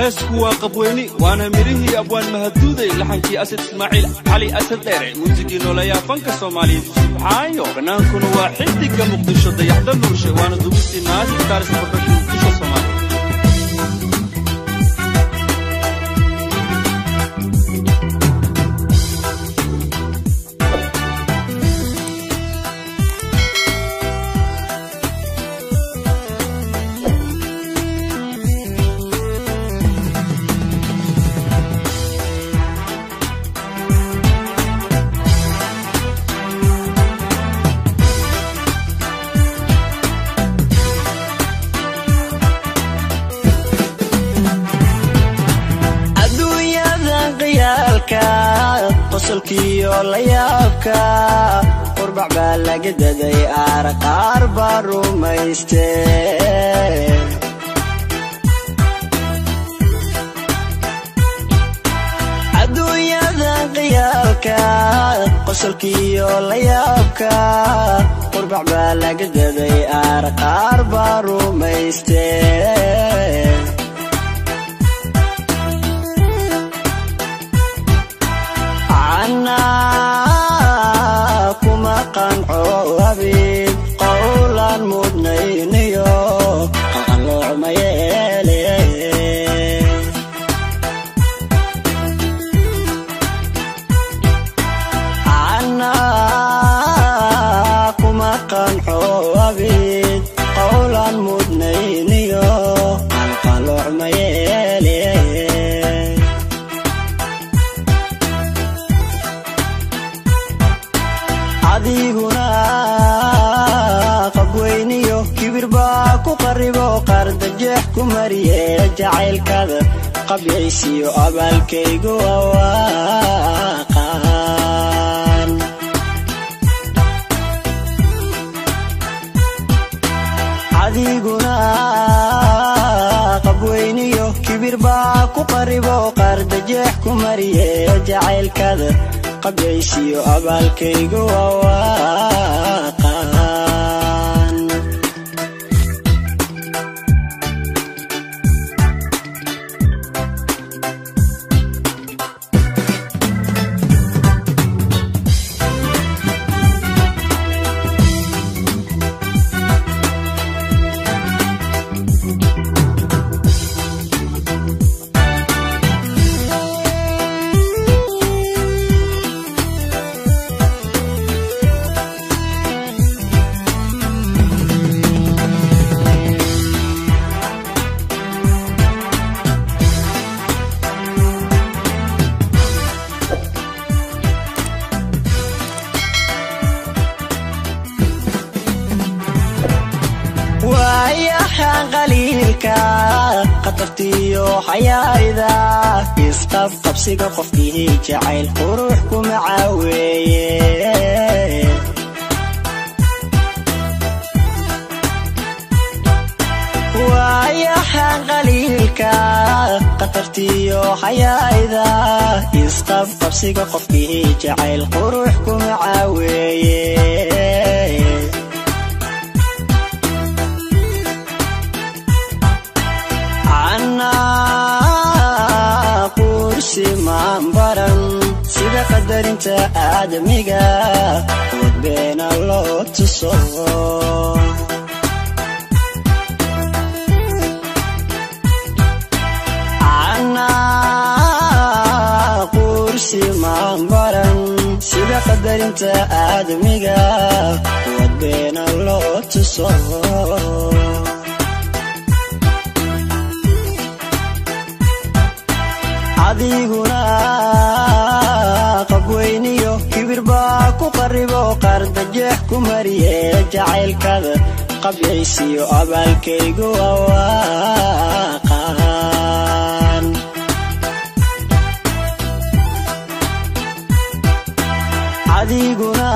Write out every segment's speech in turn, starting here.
Heesku waa Qabweyni, waana mirihii abwaan Mahaduuday, laxankii Asad Ismaaciil Cali Asad Dheere, muusigii nooleeyaa fanka Soomaaliyeed Subxaayo, banaankuna waa xidiga Muqdisho Dayaxda Nuurshe, waana dubistii Naasir Stars Production, Muqdisho, Soomaaliya. Adduunyadan qiyaalka, qosolkiyo la yaabka, qurbac baa laga daday, aar qaar baa rumayste. Adduunyadan qiyaalka, qosolkiyo la yaabka, qurbac baa laga daday, aar qaar baa rumayste. Anaa kuma qanco abid qowlaan mudnayniyo qalqalloocma yeele. Anaa kuma qanco abid qowlaan mudnayniyo qalqalloocma yeele. Adiguna qabweyniyo kibir baa ku qaribo, qardajeex ku mariye jacaylkada qabyaysiyo abaalkaygu awaaqan. Adiguna qabweyniyo kibir baa ku qaribo, qardajeex ku mariye jacaylkada qabyaysiyo abaalkaygu awaaqan. Waayahan qaliilka, khatartiyo xayaayda, isqabqabsiga qofkii jacayl qurux kuma caaweeye. Waayahan qaliilka, khatartiyo xayaayda, isqabqabsiga qofkii jacayl qurux kuma caaweeye. Anaa kursi maan baran sida qadarinta aadamiga, quud beena loo tuso. Anaa kursi maan baran sida qadarinta aadamiga, quud beena loo tuso. Adiguna qabweyniyo kibir baa ku qaribo, qardajeex ku mariye jacaylkada qabyaysiyo abaalkaygu awaaqan. Adiguna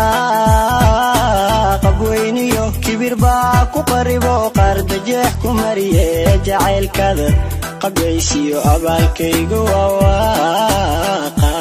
qabweyniyo kibir baa ku qaribo, qardajeex ku mariye jacaylkada qabyaysiyo abaalkaygu awaaqan.